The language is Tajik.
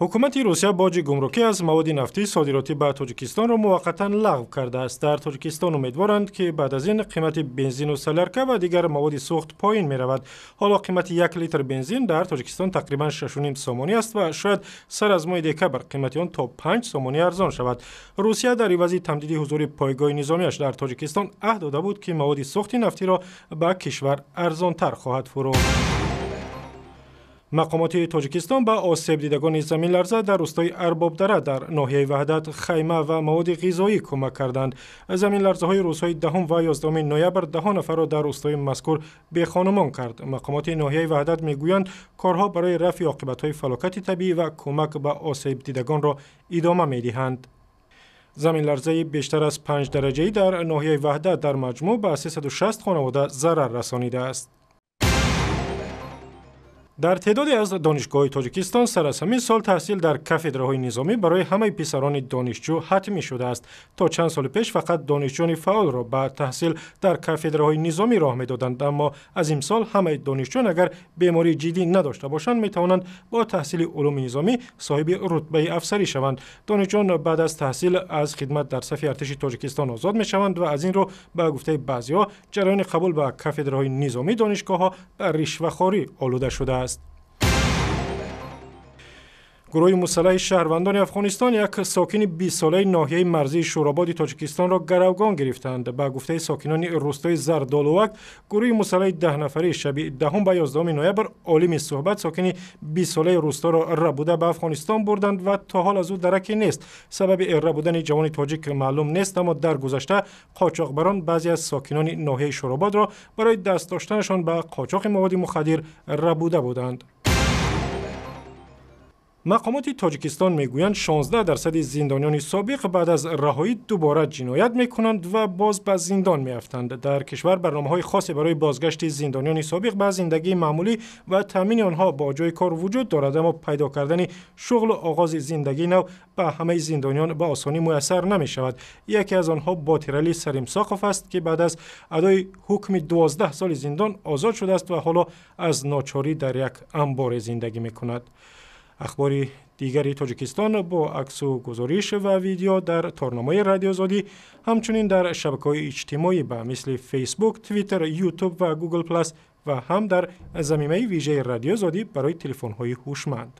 Ҳукумати Русия боҷи гумрукӣ аз маводи нафтии содиротӣ ба Тоҷикистонро муваққатан лағв кардааст. Дар Тоҷикистон умедворанд, ки баъд аз ин қимати бензину солярка ва дигар маводи сӯхт поин меравад. Ҳоло қимати 1 литр бензин дар Тоҷикистон тақрибан 6,5 сомонӣ аст ва шояд сар аз моҳи декабр қимати он то 5 сомонӣ арзон шавад. Русия дар ивази тамдиди ҳузури пойгоҳи низомиаш дар Тоҷикистон аҳд дода буд, ки маводи сӯхти нафтиро ба кишвар арзонтар хоҳад фурӯхт. Мақомоти Тоҷикистон ба осебдидагони заминларза дар рӯстои Арбобдара дар ноҳияи Ваҳдат хайма ва маводи ғизоӣ кӯмак карданд. Заминларзаҳои рӯзҳои 10 ва 11 ноябр даҳо нафарро дар рӯстои мазкур бехонумон кард. Мақомоти ноҳияи Ваҳдат мегӯянд, корҳо барои рафъи оқибатҳои фалокати табиӣ ва кӯмак ба осебдидагонро идома медиҳанд. Заминларзаи бештар аз 5 дараҷаӣ дар ноҳияи Ваҳдат дар маҷмӯъ ба 360 хонавода зарар расонидааст. Дар теъдоде аз донишгоҳҳои Тоҷикистон сар аз ҳамин сол таҳсил дар кафедраҳои низомӣ барои ҳамаи писарони донишҷӯ ҳатмӣ шудааст. То чанд соли пеш фақат донишҷӯёни фаъолро ба таҳсил дар кафедраҳои низомӣ роҳ медоданд, аммо аз имсол ҳамаи донишҷӯён, агар бемории ҷиддӣ надошта бошанд, метавонанд бо таҳсили улуми низомӣ соҳиби рутбаи афсарӣ шаванд. Донишҷӯён баъд аз таҳсил аз хидмат дар сафи артиши Тоҷикистон озод мешаванд ва аз ин рӯ, ба гуфтаи баъзеҳо, ҷараёни қабул ба кафедраҳои низомии донишгоҳҳо ба ришвахорӣ олуда шудааст. Гурӯҳи мусаллаҳи шаҳрвандони Афғонистон як сокини 20-солаи ноҳияи марзии Шӯрободи Тоҷикистонро гаравгон гирифтанд. Ба гуфтаи сокинони рӯстои Зардолувак, гурӯҳи мусаллаҳи 10 нафарӣ шаби 10 ба 11 ноябр Олими Суҳбат, сокини 20-солаи рӯсторо рабуда ба Афғонистон бурданд ва то ҳол аз ӯ дараке нест. Сабаби рабудани ҷавони тоҷик маълум нест, аммо дар гузашта қочоқбарон баъзе аз сокинони ноҳияи Шӯрободро барои даст доштанашон ба қочоқи маводи мухаддир рабуда буданд. Мақомоти Тоҷикистон мегӯянд, 16 дарсади зиндониёни собиқ баъд аз раҳоӣ дубора ҷиноят мекунанд ва боз ба зиндон меафтанд. Дар кишвар барномаҳои хосе барои бозгашти зиндониёни собиқ ба зиндагии маъмулӣ ва таъмини онҳо бо ҷои кор вуҷуд дорад, аммо пайдо кардани шуғлу оғози зиндагии нав ба ҳамаи зиндониён ба осонӣ муяссар намешавад. Яке аз онҳо Ботиралӣ Саримсоқов аст, ки баъд аз адои ҳукми 12 соли зиндон озод шудааст ва ҳоло аз ночорӣ дар як амборе зиндагӣ мекунад. Ахбори дигари Тоҷикистон бо аксу гузориш ва видео дар торнамои Радиои Озодӣ, ҳамчунин дар шабакаҳои иҷтимоӣ ба мисли Фейсбук, Твиттер, Ютуб ва Гугл Плас ва ҳам дар замимаи вижаи Радиои Озодӣ барои телефонҳои ҳушманд.